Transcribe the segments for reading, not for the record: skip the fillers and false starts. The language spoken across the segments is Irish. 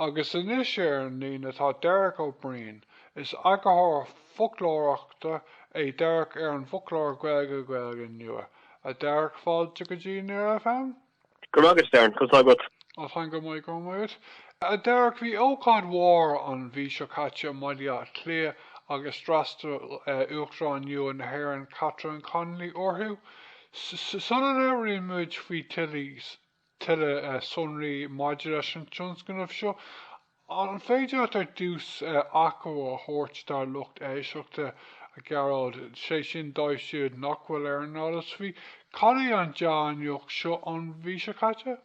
Agus anois ar an líne tá Darach Ó Briain. Is eagarthóir foclóireachta é Darach ar an bhfoclóir Gaeilge-Gaeilge nua. A Dharach, fáilte go dtí Near FM. Go raibh maith agat, Darren. Conas tá agat? Á, táim go maith, go raibh maith agat. A Dharach, bhí ócáid mhór an mhí seo caite i mBaile Átha Cliath agus d'fhreastail Uachtarán nua na hÉireann, Catherine Connolly, orthu. Sula labhraíonn muid faoi tuilleadh tuilleadh sonraí maidir leis an tionscnamh seo. An féidir leat ar dtús achoimre a thabhairt dár lucht éisteachta, a Ghearóid, sé sin dóibh siúd nach bhfuil ar an eolas faoi, cad é an dea-nuacht seo ón mhí seo caite?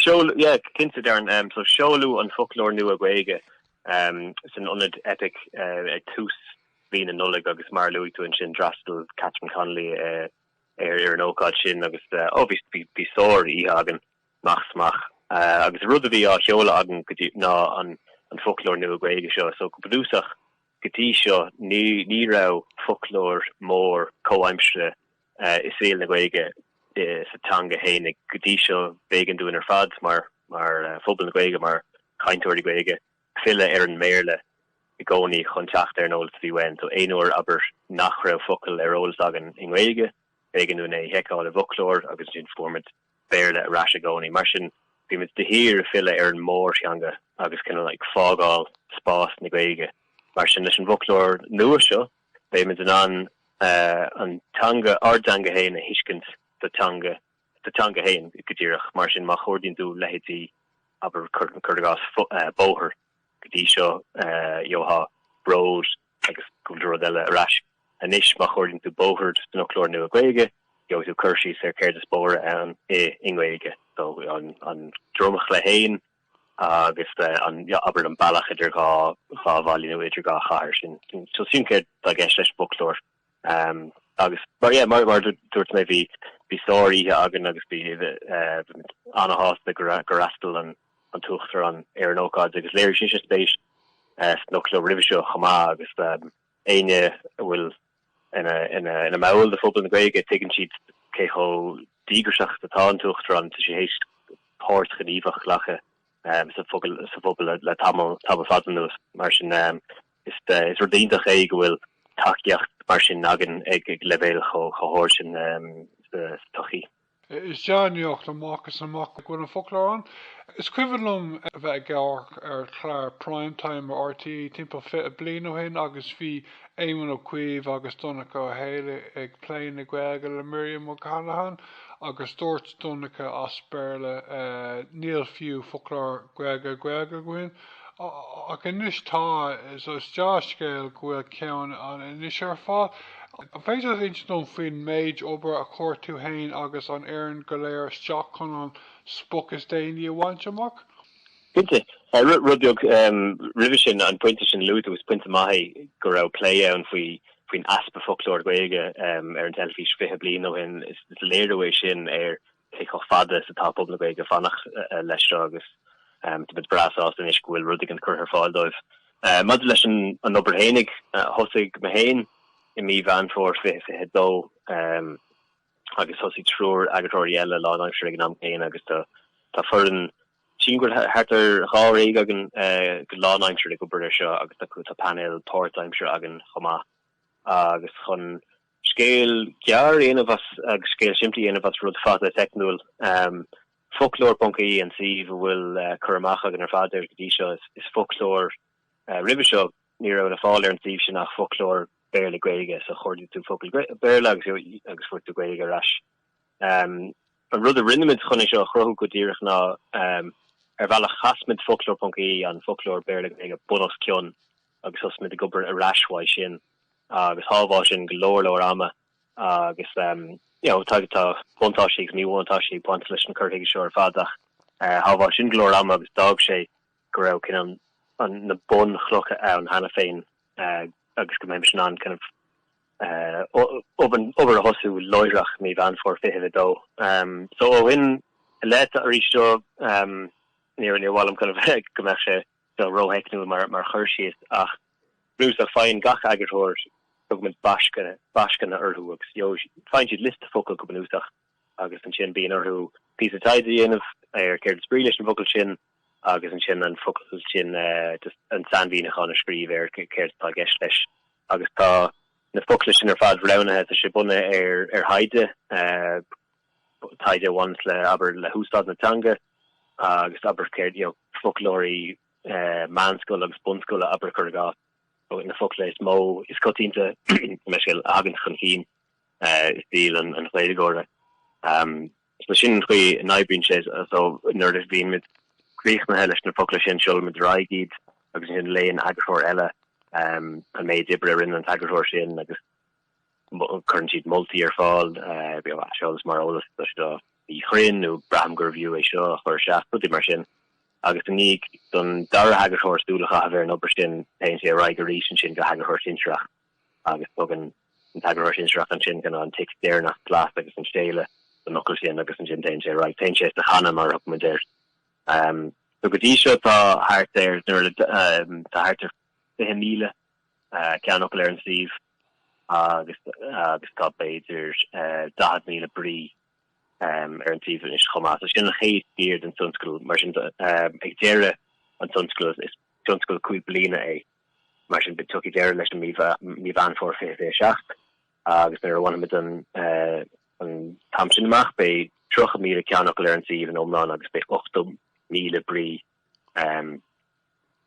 Seoladh, yeah, cinnte, Darren. So seoladh an foclóir nua Gaeilge san ionad Eipic ag tús mhí na Nollag agus mar a luaigh tú ansin d'fhreastail Catherine Connolly ar an ócáid sin agus ó bhí bhí sár oíche againn amach is amach agus an rud a bhí á sheoladh againn go dtí ná an an foclóir nua Gaeilge seo so go bunúsach go dtí seo ní ní raibh foclóir mór comhaimseartha i saol na Gaeilge sa teanga fhéinig go dtí seo b'éigean dúinn ar fad mar mar phobal na Gaeilge mar chainteoirí Gaeilge filleadh ar an mBéarla i gcónaí chun teacht ar an eolas a bhí uainn. So aon uair, abair, nach raibh focal ar eolas againn i nGaeilge, b'éigean dúinn é a sheiceáil i bhfoclóir agus ansin fuair muid Béarla ar ais i gcónaí. Mar sin, bhí muid de shíor ag filleadh ar an mórtheanga agus cineál ag fágáil spás na Gaeilge. Mar sin, leis an bhfoclóir nua seo, beidh muid in ann an teanga, ár dteanga féin a thuiscint sa teanga sa teanga féin go díreach. Mar sin, má chuardaíonn tú leithéidí, abair, cuir i gcás, bóthar, go dtí seo, gheofá road agus cúpla rud eile ar ais. Anois, má chuardaíonn tú bóthar san fhoclóir nua Gaeilge, gheobhaidh tú cur síos ar céard is bóthar ann i nGaeilge. So, an dromchla féin agus an, abair, an bealach idir dhá bhaile nó idir dhá chathair. Sin, so sin céard atá i gceist leis an bhfoclóir. Agus mar yeah mar mar dúirt mé bhí bhí sár oíche againn agus bhí bhí muid ana-shásta gur gur fhreastail an an tUachtarán ar an ócáid agus léirigh sise spéis san fhoclóir roimhe seo chomh maith agus éinne a bhfuil ina ina ina mball de phobal na Gaeilge tuigeann siad cé chomh díograiseach is atá an tUachtarán tá sí théis páirt ghníomhach a ghlacadh sa phobal sa phobal le tamall tamall fada anuas mar sin Is rud iontach é go bhfuil tacaíocht mar sin againn ag leibhéal chomh hard sin sa tsochaí. Is dea-nuacht amach is amach go bhfuil an foclóir ann. Is cuimhin liom a bheith ag amharc ar chlár Prime Time ar RTÉ timpeall 20 bliain ó shin agus bhí Éamon Ó Cuív agus Donncha Ó Héalaí ag plé na Gaeilge le Miriam O'Callaghan agus dúirt Donncha as Béarla níl fiú foclóir Gaeilge-Gaeilge againn. Ach anois tá, so is dea-scéal go bhfuil ceann ann anois ar fáil. An féidir leat insint dom faoin méid obair a chuir tú fhéin agus an fhoireann go léir isteach chun an sprioc is déanaí a bhaint amach? Cinnte. Rud beag roimhe sin, an pointe sin a luaigh tú, is pointe maith é go raibh plé ann faoi faoin easpa foclóir Gaeilge ar an teilifís 20 bliain ó shin. Is léiriú é sin ar cé chomh fada is atá pobal na Gaeilge ag fanacht leis seo agus tá muid breá sásta anois go bhfuil rud éigin curtha ar fáil dóibh. Maidir leis an obair fhéinig, thosaigh mé féin i mí Mheán Fómhair 2022 agus thosaigh triúr eagarthóirí eile lánaimseartha ag an am céanna agus tá foireann sílim go bhfuil thart ar dháréag againn go lánaimseartha ag obair air seo agus tá painéal páirtaimseartha againn chomh maith agus chun Scéal gearr a dhéanamh as agus scéal simplí a dhéanamh as rud fada teicniúil. Foclóir ponc ie an suíomh a bhfuil cur amach againn ar fad air go dtí seo. Is foclóir roimhe seo ní raibh le fáil ar an suíomh sin ach foclóir Béarla-Gaeilge so chuardaigh tú focal Béarla agus agus fuair tú Gaeilge ar ais. An rud a rinne muid chun é seo a chruthú go díreach ná ar bhealach chas muid foclóir ponc ie an foclóir Béarla-Gaeilge bun os cionn agus thosaigh muid ag obair ar ais uaidh sin. agus shábháil sin go leor leor ama agus you know tá tá buntáistí agus míbhuntáistí ag baint leis an cur chuige seo ar fad ach shábháil sin go leor ama agus d'fhág sé go raibh cineál an na bunchlocha ann cheana féin agus go mbeimis in ann kind of obair a thosú láithreach mí Mheán Fómhair 22. So ó shin i leith arís seo níor níor mhaith liom kind of go mbeadh sé rótheicniúil mar mar chur síos ach Bunúsach, faigheann gach eagarthóir, tugaimid baisceanna, baisceanna orthu agus faigheann siad liosta focal go bunúsach agus ansin bíonn orthu píosa taighde a dhéanamh ar céard is brí leis an bhfocal sin. Agus ansin an focal sin, just an sainmhíniúchán a scríobh air, céard atá i gceist leis. Agus tá na focla sin ar fad roghnaithe, tá sé bunaithe ar ar thaighde, taighde a bhaineanns le, abair, le húsáid na teanga agus abair céard, you know, foclóirí meánscoile agus bunscoile, abair, cuir i gcás, na focla is mó, is coitianta, a thagann chun cinn i saol an Ghaeilgeora. So sin an chaoi a n-oibríonn sé. So nuair a bhíonn muid críochnaithe leis na focla sin, seolaimid ar aghaidh iad agus ansin léann eagarthóir eile an méid oibre a rinne an t-eagarthóir sin agus cuireann siad moltaí ar fáil, aiseolas mar eolas, tá sé míchruinn nó braithim gurbh fhiú é seo a chur isteach, rudaí mar sin. Agus i ndiaidh don dara heagarthóir súil a chaitheamh ar an obair sin, téann sé ar aghaidh arís ansin go heagarthóir sinsearach. agus tugann an t-eagarthóir sinsearach ansin cineál an tic deireanach glas agus an séala don fhocal sin agus ansin téann sé ar aghaidh. Téann sé sa channa mar a thugann muid air. So go dtí seo tá thart ar nuair tá thart ar 20,000 ceannfhocal ar an suíomh agus agus tá b'fhéidir 40,000 brí ar an suíomh anois chomh maith. So sin an chéad sciar den tionscadal. Mar sin ag deireadh an tionscadail, is tionscadal 5 bliana é. Mar sin, tiocfaidh deireadh leis i mí Mheán Fómhair 2027 agus nuair a bhainfimid an t-am sin amach, beidh 30,000 ceannfhocal ar an suíomh in iomlán agus beidh 80,000 brí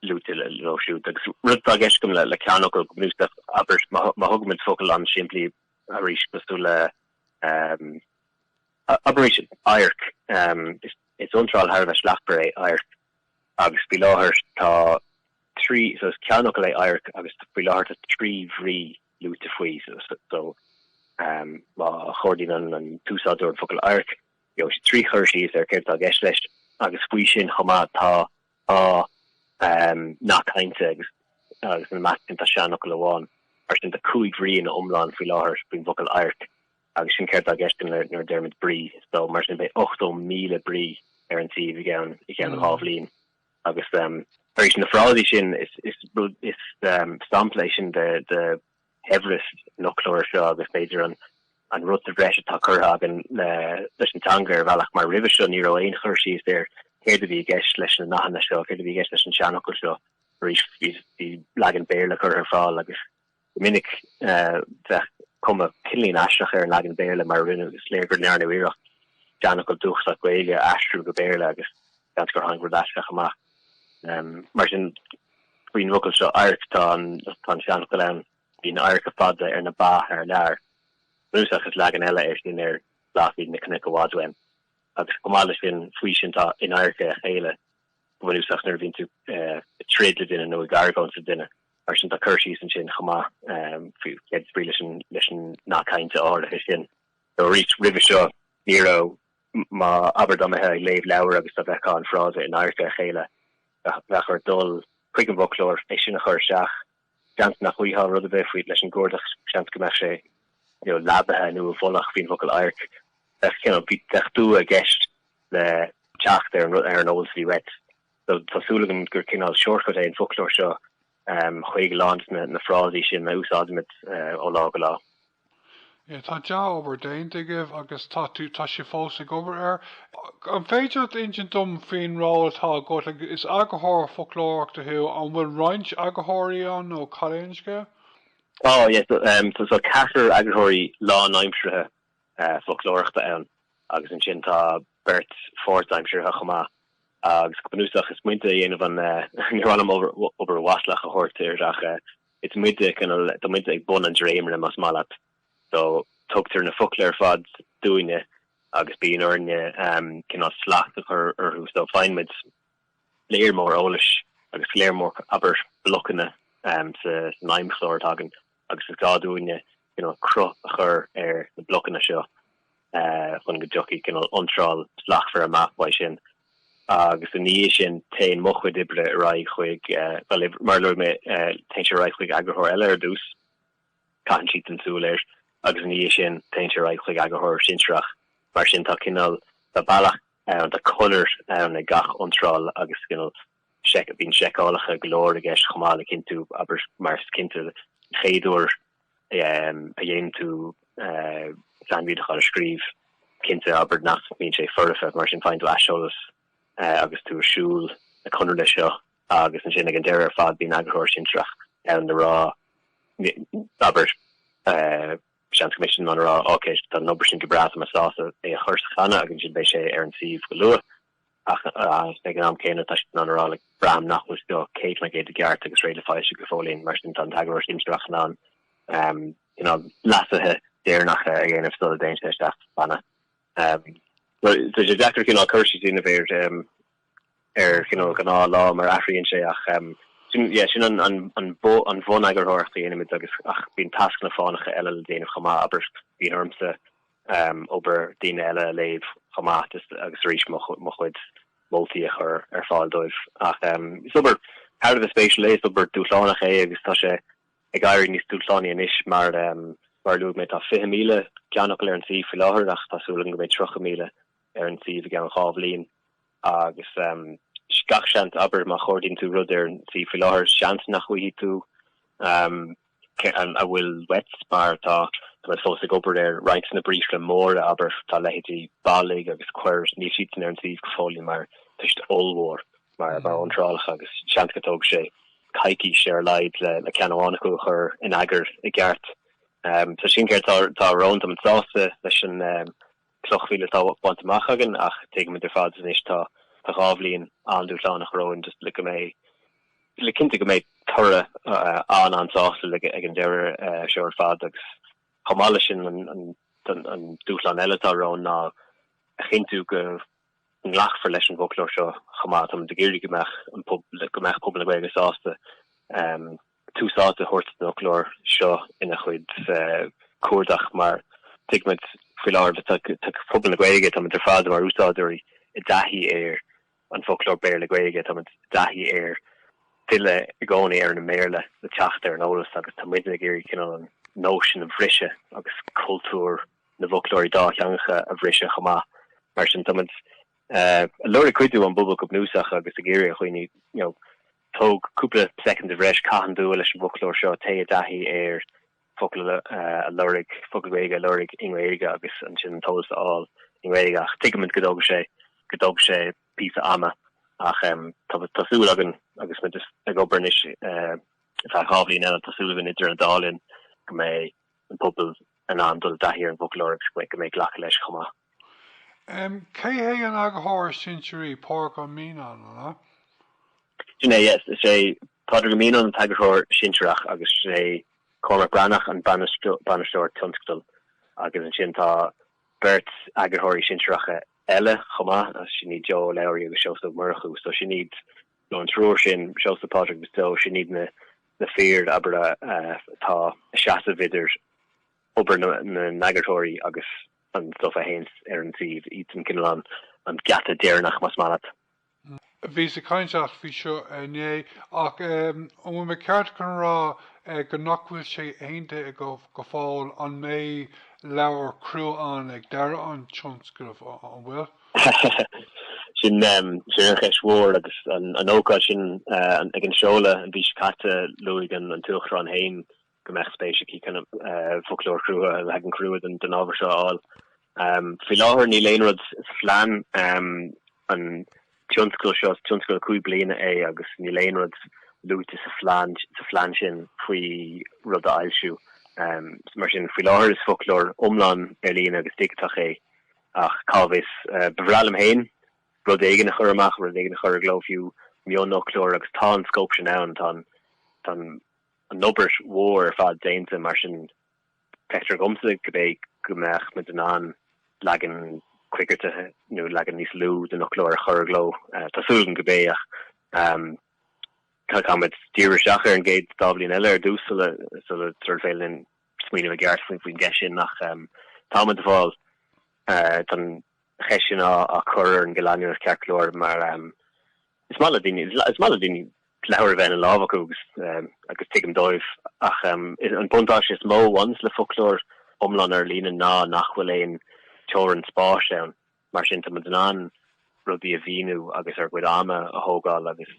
luaite leo siúd. Agus rud atá i gceist agam le ceannfhocal, go bunúsach, abair, má thugaimid focal an-simplí arís cosúil le, abair arís, adharc, is iontráil thar a bheith slachtmhar é adharc agus faoi láthair tá 3, so is ceannfhocal é adharc agus faoi láthair tá 3 bhrí luaite faoi, so má chuardaíonn an t-úsáideoir an focal adharc, gheobhaidh sé 3 chur síos ar céard atá i gceist leis agus faoi sin chomh maith tá 2 nath cainte agus agus ina measc sin tá seanfhocal amháin. Mar sin tá 5 bhrí ina iomlán faoi láthair faoin bhfocal adharc agus sin céard atá i gceist nuair a deirimid brí, so mar sin beidh 80,000 brí ar an suíomh i gceann i gceann 2 bhliain. Agus arís, na frásaí sin, is rud, is sampla é sin de shaibhreas an fhoclóra seo agus b'fhéidir an an rud sa bhreis atá curtha againn leis an teanga ar bhealach, mar roimhe seo ní raibh aon chur síos ar céard a bhí i gceist leis na nathanna seo, céard a bhí i gceist leis an seanfhocal seo. Arís, bhí leagan Béarla curtha ar fáil agus Go minic bheadh cuma cineáilín aisteach ar an leagan Béarla mar rinneadh, is léir go ndearnadh iarracht seanfhocal dúchasach Gaeilge a aistriú go Béarla agus seans gur tháinig rud aisteach amach. Mar sin, faoin bhfocal seo adharc, tá an tá an seanfhocal ann, bíonn adharca fada ar na ba thar lear. Bunúsach is leagan eile é sin ar glas iad na cnoic i bhfad uaim. Agus chomh maith leis sin, faoi sin tá in adharca a chéile, go bunúsach nuair a bhíonn tú ag troid le duine nó ag argóint le duine. Mar sin tá cur síos ansin chomh maith faoi céard is brí leis an leis an nath cainte áirithe sin. So arís, roimhe seo ní raibh, má, abair dá mbeifeá ag léamh leabhair agus dá bhfeicfeá an frása in adharca a chéile, bheadh ort dul chuig an bhfoclóir, é sin a chur isteach, seans nach bhfaighfeá rud ar bith faoi leis an gcuardach, seans go mbeadh sé you know leabaithe nó i bhfolach faoin bhfocal adharc. Bheadh, you know, bheadh dua i gceist le teacht ar an ar an eolas a bhí uait. So tá súil agam gur cineál shortcut é an foclóir seo chuig a lán de na frásaí sin a úsáidimid ó lá go lá. Yeah, tá dea-obair déanta agaibh agus tá tú, tá sibh fós ag obair air. An féidir leat insint dom faoin ról atá agat? Like, is eagarthóir foclóireachta thú, an bhfuil roinnt eagarthóirí ann nó cad é an scéal? Oh yeah, so, um, so, so ceathrar eagarthóirí lánaimseartha foclóireachta ann agus ansin tá beirt pháirtaimseartha chomh maith agus go bunúsach is muide a dhéanann an, níor mhaith liom obair mhaslach a thabhairt air ach is muide cineál, tá muide ag bun an dréimire más maith leat. So tugtar na focla ar fad dúinne agus bíonn orainne cineál slacht a chur orthu so faigheann muid léar mór eolais agus léar mór abair blocanna san fheidhmchlár atá againn. agus is gá dúinne cineál cruth a chur ar na blocanna seo chun go dtiocfaidh cineál iontráil slachtmhar amach uaidh sin. Agus ina dhiaidh sin, téann mo chuid oibre ar aghaidh chuig, bhuel, mar a luaigh mé, téann sé ar aghaidh chuig eagarthóir eile ar dtús, caitheann siadsan súil air, agus ina dhiaidh sin, téann sé ar aghaidh chuig eagarthóir sinsearach. Mar sin, tá cineál, tá bealach ann, tá conair ann ag gach iontráil agus cineál seic, bíonn seiceálacha go leor i gceist chomh maith le cinntiú, abair, mar is cinnte an chéad uair a dhéanann tú sainmhíniúchán a scríobh, cinnte, abair, nach mbíonn sé foirfe, mar sin faigheann tú aiseolas agus tú ag siúl. ag conradh leis seo agus ansin ag an deireadh ar fad bíonn eagarthóir sinsearach ann le rá, abair, seans go mbeidh siad in ann a rá ok, tá an obair sin go breá, tá mé sásta é a chur sa channa agus ansin beidh sé ar an suíomh go luath. Ach ag an am céanna tá siad in ann a rá like braithim nach bhfuil seo 100% i gceart agus réidh le foilsiú go fóillín, mar sin tá an t-eagarthóir sinsearach in ann cineál leasuithe deireanacha a dhéanamh sula dtéann sé isteach sa channa. Tá sé deacair cineál cur síos a dhéanamh ar ar chineál gnáth lá mar athraíonn sé ach sin yeah sin an an an an bhun-eagarthóireacht a dhéanaimid agus ach bíonn tascanna fánacha eile le déanamh chomh maith abair bíonn ormsa obair daoine eile a léamh chomh maith just agus arís mo mo chuid moltaí a chur ar fáil dóibh ach is obair thar a bheith spéisiúil é is obair dúshlánach é agus tá sé ag éirí níos dúshlánaí anois mar mar a luaigh mé tá 20,000 ceannfhocal ar an suíomh faoi láthair ach tá súil agam go mbeidh 30,000 ar an suíomh i gceann 2 bhliain agus gach seans, abair, má chuardaíonn tú rud ar an suíomh faoi láthair, seans nach bhfaighidh tú a bhfuil uait mar tá muid fós ag obair ar roinnt de na briathra móra, abair, tá leithéidí bailigh agus cuir, níl siadsan ar an suíomh go fóillín mar tá siad ollmhór mar iontrálacha agus seans go dtógfaidh sé coicís ar a laghad le ceann amháin acu a chur in eagar i gceart. So sin céard tá romhainn, táimid sásta leis an cloch mhíle atá bainte amach againn ach tuigimid ar fad anois tá tá 2 bhliain an-dúshlánach romhainn just le go mbeidh le cinntiú go mbeidh toradh an-an-sásúil ag ag an deireadh seo ar fad agus chomh maith leis sin an an an dúshlán eile atá romhainn ná a chinntiú go nglacfar leis an bhfoclóir seo chomh maith. Táimid ag iarraidh go mbeadh an pobal go mbeadh pobal na Gaeilge sásta tús áite a thabhairt don fhoclóir seo ina chuid cuardach mar tuigimid faoi láthair tá pobal na Gaeilge, táimid ar fad mar úsáideoirí i dtaithí ar an bhfoclóir Béarla-Gaeilge, táimid i dtaithí ar filleadh i gcónaí ar an mBéarla le teacht ar an eolas agus tá muidne ag iarraidh cineál an nós sin a bhriseadh agus cultúr na bhfoclóirí dátheangacha a bhriseadh chomh maith. Mar sin táimid ag lorg cuidiú ón bpobal go bunúsach agus ag iarraidh ar dhaoine you know Tóg cúpla soicind de bhreis, caith an dua leis an bhfoclóir seo, téigh i dtaithí ar focail a lorg, focail Ghaeilge a lorg i nGaeilge agus ansin an t-eolas a fháil i nGaeilge. Ach tuigimid go dtógfaidh sé, go dtógfaidh sé píosa ama. Ach tá súil againn, agus muid ag obair anois ar feadh 2 bhliain eile, tá súil againn idir an dá linn go mbeidh an pobal in ann dul i dtaithí ar an bhfoclóir agus go mbeidh glacadh leis chomh maith. Cé hé an eagarthóir is sinsearaí? Pádraig Ó Mianáin, an ea? Sin é, yes. Is é Pádraig Ó Mianáin an t-eagarthóir sinsearach agus is é Cormac Breathnach an bainisteoir tionscadail agus ansin tá beirt eagarthóirí sinsearacha eile chomh maith, sin iad Joe Ó Labhraí agus Seosamh Ó Murchú. So sin iad an triúr sin, Seosamh, Pádraig agus Joe, sin iad na na fir, abair, atá ag seasamh idir obair na n-eagarthóirí agus an stuif a théanns ar an suíomh, iadsan cineál an geata deireanach, más maith leat. Bhíos ag caint leat faoi seo inné, ach an bhfuil mé ceart chun a rá go nach bhfuil sé aontaithe agaibh go fóill an mbeidh leabhar crua ann ag deireadh an tionscadail, an bhfuil? Sin an cheist mhór agus an ócáid sin ag an seoladh an mhí seo caite luaigh an tUachtarán féin go mbeadh spéis aici foclóir crua, leagan crua den ábhar seo a fháil. Faoi láthair níl aon rud sa phlean. An tionscadal seo, is tionscadal 5 bliana é agus níl aon rud luaite sa phlean, sa phlean sin faoi rud a fhoilsiú. Mar sin, faoi láthair is foclóir iomlán ar líne agus digiteach é ach cá bhfios. Ba bhreá liom féin rud éigin a chur amach, rud éigin a chur i gcló fiú, mionfhoclóir agus tá an scóip sin ann, tá an, tá an obair mhór ar fad déanta mar sin feictear dhomsa go mbeidh, go mbeadh muid in ann leagan coigeartaithe nó leagan níos lú den fhoclóir a chur i gcló. Tá súil agam go mbeidh ach caithfimid díriú isteach ar an gcéad dá bhliain eile ar dtús sula sula féidir linn smaoineamh i gceart faoin gceist sin ach táimid ag fáil tá an cheist sin á cur orainn go leanúnach ceart go leor mar is maith le daoine is maith le daoine leabhar a bheith ina lámh acu agus agus tuigim dóibh ach an buntáiste is mó a bhaineas le foclóir iomlán ar líne ná nach bhfuil aon teorainn spáis ann mar sin tá muid in ann rudaí a mhíniú agus ár gcuid ama a thógáil agus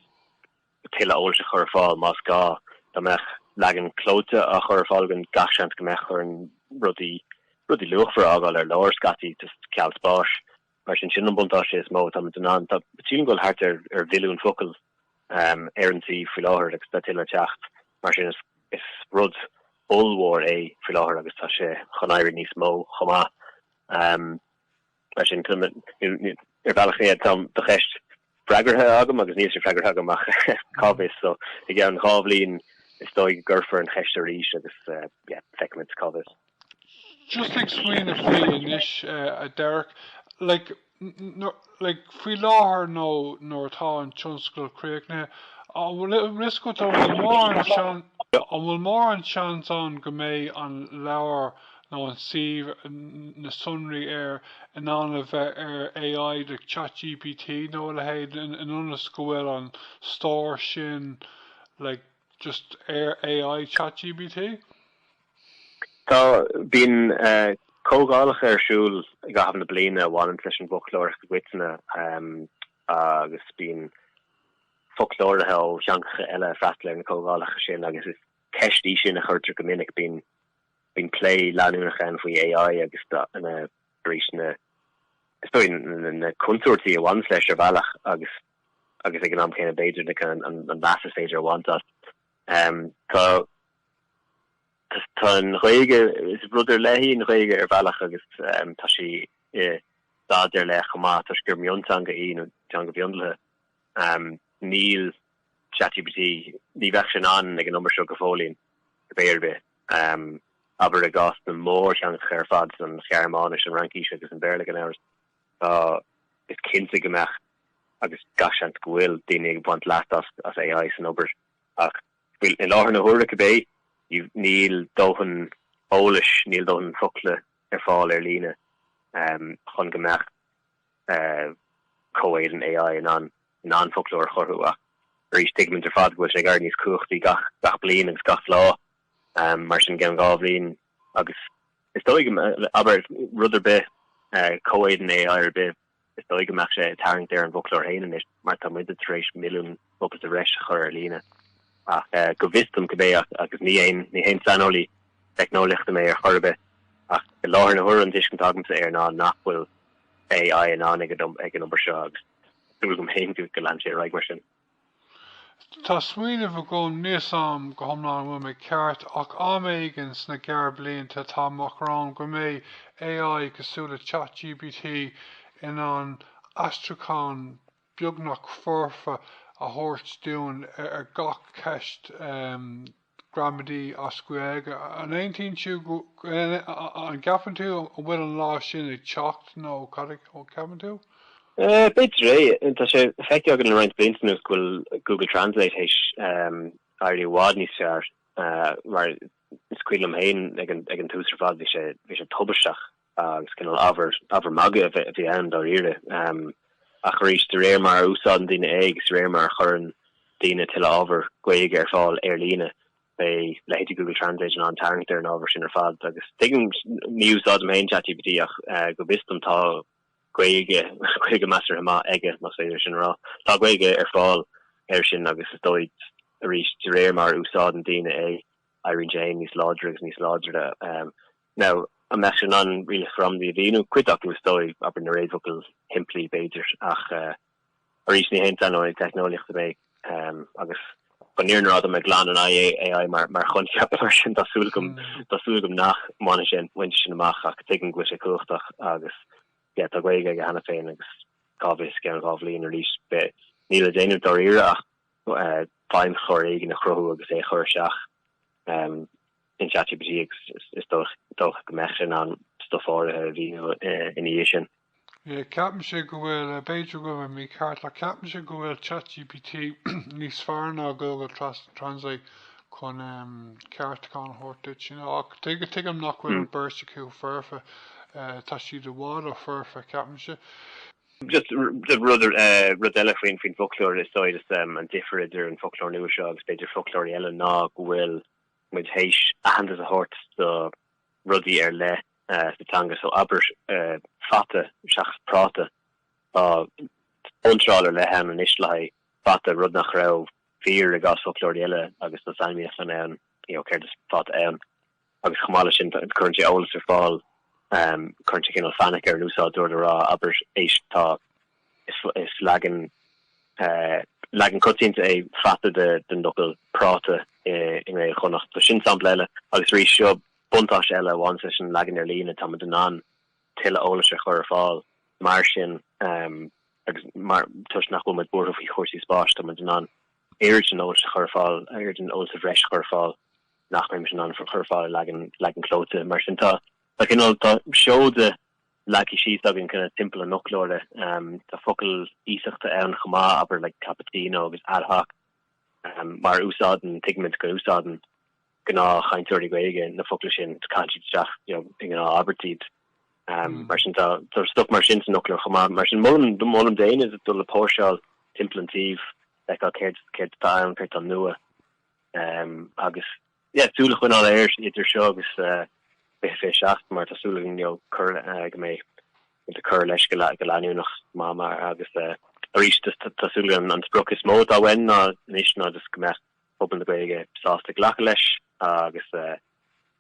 tuilleadh eolais a chur ar fáil más gá. Dá mbeadh leagan clóite á chur ar fáil againn gach seans go mbeadh orainn rudaí rudaí luachmhara a fhágáil ar lár scaití just ceal spáis. Mar sin, sin an buntáiste is mó. Táimid in ann, tá, sílim go bhfuil thart ar ar mhilliún focal ar an suíomh faoi láthair agus tá tuilleadh ag teacht. Mar sin, is is rud ollmhór é faoi láthair agus tá sé chun éirí níos mó chomh maith. Mar sin, ar bhealach é, tá do cheist freagartha agam agus níl sé freagartha agam ach cá bhfios. So, i gceann 2 bhliain is dóigh go gcuirfear an cheist arís agus yeah, feicfimid, cá bhfios. Just ag smaoineamh faoi anois, a Derek, like, like, faoi láthair nó nuair atá an tionscal críochnaithe, an bhfuil a fhios agat an bhfuil mórán seans, an bhfuil mórán seans ann go mbeidh an leabhar nó an suíomh, na sonraí air, in ann a bheith ar AI like ChatGPT nó a leithéid in ionas go bhfuil an stór sin like just ar AI ChatGPT? Tá, bíonn comhdhálacha ar siúl i gcaitheamh na bliana a bhaineann leis an bhfoclóireacht i gcoitinne agus bíonn foclóirithe ó theangacha eile ag freastal ar na comhdhálacha sin agus is ceist í sin a chuirtear go minic. Bíonn bíonn plé leanúnach ann faoi AI agus na arís na is dóigh na contúirtí a bhaineann leis ar bhealach agus agus ag an am céanna b'fhéidir na an leas is féidir a bhaint as. Tá Tá an Ghaeilge, is rud ar leith í an Ghaeilge ar bhealach agus tá sí i staid ar leith chomh maith toisc gur mionteanga í nó teanga mhionlaithe. Níl ChatGPT, ní bheadh sé in ann ag an obair seo go fóillín ar bith ar bith. Abair i gcás na mórtheangacha ar fad, an Ghearmáinis, an Fhraincis agus an Béarla gan amhras, tá, is cinnte go mbeadh agus gach seans go bhfuil daoine ag baint leas as AI san obair ach faoi i láthair na huaire cibé, níl dóthain eolais, níl dóthain focla ar fáil ar líne chun go mbeadh comhéadan AI in ann in ann foclóir a chruthú. Ach arís, tuigimid ar fad go bhfuil sé ag éirí níos cumhachtaí gach gach bliain agus gach lá. Mar sin, i gceann 2 bhliain agus is dóigh go, abair, rud ar bith, comhéadan AI ar bith, Is dóigh go mbeadh sé ag tarraingt ar an bhfoclóir féin anois mar tá muide tar éis milliún focal sa bhreis a chur ar líne. Ach go bhfios dom cibé agus ní haon ní haon saineolaí teicneolaíochta mé ar chor ar bith ach i láthair na huaire an tuiscint atá agamsa air ná nach bhfuil AI in ann ag an obair seo agus súil agam féin go leanfaidh sé ar aghaidh mar sin. Tá smaoineamh agam, níl 's a'm go hiomlán an bhfuil mé ceart, ach am éigin sna gearrblianta tá amach romhainn go mbeidh AI cosúil le ChatGPT in ann aistriúchán beagnach foirfe a thabhairt dúinn ar gach ceist gramadaí as Gaeilge. An aontaíonn tú go, an gceapann tú an bhfuil an lá sin ag teacht nó cad a cheapann tú? B'fhéidir é. Tá sé feicthe againn le roinnt blianta anuas go bhfuil Google Translate théis éirí i bhfad níos fearr mar is cuimhin liom féin ag an tús ar fad bhí sé bhí sé tubaisteach agus cineál ábhar ábhar magaidh a bhí ann dáiríre. Ach arís, de réir mar a úsáideann daoine é agus de réir mar a chuireann daoine tuilleadh ábhar Gaeilge ar fáil ar líne, beidh leithéidí Google Translate in ann tarraingt ar an ábhar sin ar fad. Agus tuigim, ní úsáidim féin ChatGPT ach go bhfios dom tá Gaeilge, Gaeilge measartha maith aige, más féidir sin a rá. Tá Gaeilge ar fáil air sin agus is dóigh, arís, de réir mar a úsáideann daoine é, éiríonn sé féin níos láidre agus níos láidre. Now, an mbeadh sé in ann rialacha gramadaí a mhíniú? Cuid acu, is dóigh, abair na réamhfhocail shimplí, b'fhéidir, ach arís, ní haon saineolaí teicneolaíochta mé agus chun an fhírinne a rá, tá mé glan in aghaidh AI mar mar choincheap, mar sin tá súil agam, tá súil agam nach mbainfidh sé an pointe sin amach ach tuigim go bhfuil sé cumhachtach agus yeah, tá Gaeilge aige cheana féin agus cá bhfios, i gceann 2 bhliain arís, beidh, níl le déanamh dáiríre ach feidhmchlár éigin a chruthú agus é a chur isteach in ChatGPT agus is dócha go mbeadh sé in ann stuif áirithe a mhíniú ina dhiaidh sin. Yeah, ceapaimse go bhfuil, b'fhéidir go bhfuil mé mícheart, ach ceapaimse go bhfuil ChatGPT níos fearr ná Google Translate chun ceartúchán a thabhairt duit, you know, ach tuigim nach bhfuil an beirt acu foirfe, tá siad i bhfad ó foirfe, ceapaimse. Just rud rud eile faoin faoin bhfoclóir is dóigh just an difear idir an foclóir nua seo agus b'fhéidir foclóirí eile ná go bhfuil muid théis aitheantas a thabhairt do rudaí ar leith sa teanga. So abair fata seachas práta. Tá iontráil ar leith ann anois le haghaidh fata, rud nach raibh fíor i gcás foclóirí eile agus tá sainmhíniúchán ann you know céard is fata ann. Agus chomh maith leis sin cuireann sé eolas ar fáil. Cuireann sé cineál fainic ar an úsáideoir le rá, abair, éist, tá, is leagan, leagan coitianta é fata den fhocal práta i nGaeilge Chonnacht. So sin sampla eile. Agus arís, seo buntáiste eile a bhaineanns leis an leagan ar líne, tá muid in ann tuilleadh eolais a chur ar fáil mar sin agus mar, toisc nach bhfuil muid buartha faoi chúrsaí spáis, tá muid in ann oiread sin eolais a chur ar fáil, oiread sin eolais sa bhreis a chur ar fáil nach mbeimis in ann a chur ar fáil i leagan, leagan clóite. Mar sin tá, tá cineál, tá seoda leagtha síos againn kind of timpeall an fhoclóra. Tá focail iasachta ann chomh maith, abair like cappuccino agus ad hoc, mar úsáideann, tuigimid go n-úsáideann gnáthchainteoirí Gaeilge na focla sin, caitheann siad isteach you know i ngnáth-abairtí iad. Mar sin tá tá stuff mar sin san fhoclóir chomh maith. Mar sin molaim molaim d'éinne dul ag póirseáil timpeall an tsuímh, feiceáil céard céard atá ann, céard atá nua. Agus yeah súil a choinneáil air idir seo agus 2027 mar tá súil againn you know cur go mbeidh muid ag cur leis go go leanúnach maith mar agus arís tá súil againn an sprioc is mó atá uainn ná anois ná just go mbeadh pobal na Gaeilge sásta glacadh leis agus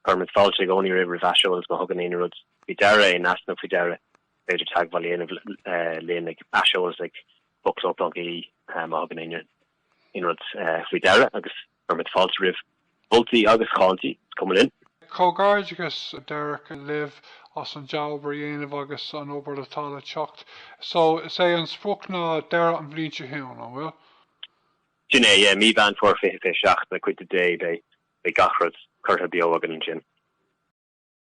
cuirimid fáilte i gcónaí roimh roimh aiseolas má thugann éinne rud faoi deara, aon easnamh faoi deara, is féidir teagmháil a dhéanamh linn ag aiseolas ag foclóir.ie má thugann éinne aon rud faoi deara agus cuirimid fáilte roimh mholtaí agus cáintí, is cuma linn. Comhghairdeachas Derek libh as an dea-obair a dhéanamh agus an obair atá le teacht. So, is é an sprioc ná deireadh an bhliain seo chugainn, an bhfuil? Sin é, yeah, mí Mheán Fómhair 2027, le cuidiú Dé, beidh gach rud curtha beo againn ansin.